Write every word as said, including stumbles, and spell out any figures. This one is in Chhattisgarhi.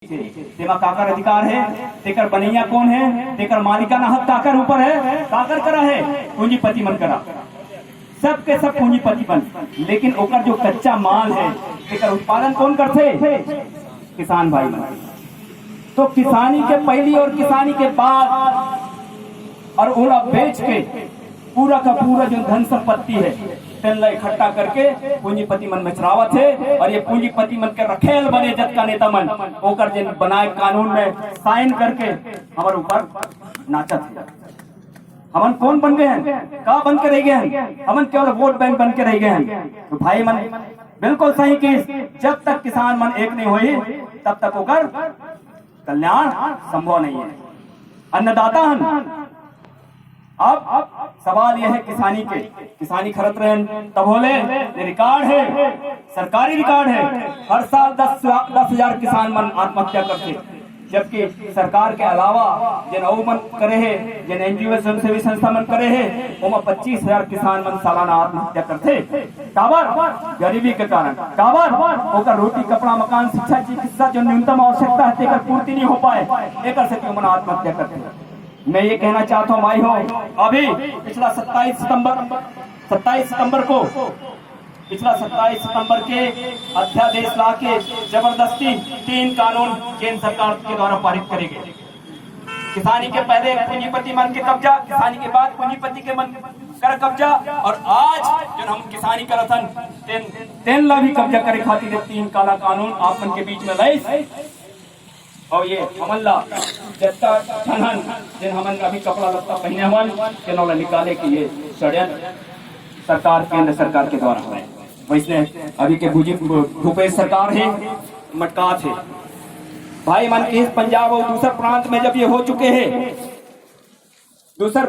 तेमा काकर अधिकार हे? तेकर बनैया कोन हे? तेकर मालिकाना हक काकर ऊपर हे? काकर करा हे? पूंजीपति मन करा। सबके सब पूंजीपति मन, लेकिन ओकर जो कच्चा माल हे, तेकर उत्पादन कोन करथे? किसान भाई मन। तो किसानी के पहली और किसानी के बाद और ओला बेच के पूरा का पूरा जो धन संपत्ति हे, तेन ला इकट्ठा करके पूंजीपति मन मचरावत हे। और ये पूंजीपति मन के रखेल बने जतका नेता मन, ओकर जेन बनाए कानून में साइन करके हमर ऊपर नाचत हे। हमन कोन बन गए हन? का बन के रह गए हन? हमन केवल वोट बैंक बन के रह गए हन। तो भाई मन बिल्कुल सही कि जब तक किसान मन एक नहीं होही, तब तक ओकर कल्याण संभव नहीं है। अन्नदाता हन। अब सवाल यह है किसानी के, किसानी करत रहेन तब होले, ये रिकॉर्ड है, सरकारी रिकॉर्ड है, हर साल दस, दस हजार किसान मन आत्महत्या करथे, जबकि सरकार के अलावा जेन अउ मन करे हे, जेन एनजीओ स्वयंसेवी संस्था मन करे हे, ओमा पच्चीस हजार किसान मन सालाना आत्महत्या करथे। काबर? गरीबी के कारण। काबर? ओकर रोटी, कपड़ा, मकान, शिक्षा, चिकित्सा जो न्यूनतम आवश्यकता है, तेकर पूर्ति नहीं हो पाए, एकर सेती ओमन आत्महत्या करथे। मैं ये कहना चाहता हूँ भाई हो, अभी पिछला सत्ताईस सितंबर, सत्ताईस सितंबर को, पिछला सत्ताईस सितंबर के अध्यादेश ला के जबरदस्ती तीन कानून केंद्र सरकार के द्वारा पारित करे गए। किसानी के पहले पूंजीपति मन के कब्जा, किसानी के बाद पूंजीपति के मन कर कब्जा, और आज जो हम किसानी करत हन, तेन, तेन ला भी कब्जा करे खातिर ये तीन काला कानून आप मन के बीच में लाइस। और ये हमन ला जत्ता ठन हन, जेन हमन अभी कपड़ा लत्ता पहने हवन, तेन ला निकाले के ये षड्यंत्र सरकार, केंद्र सरकार के द्वारा हवे। वैसने अभी के भूजी-, भूपेश सरकार हे, मटकात हे। भाई मन के इस पंजाब और दूसर प्रांत में जब ये हो चुके हे, दूसर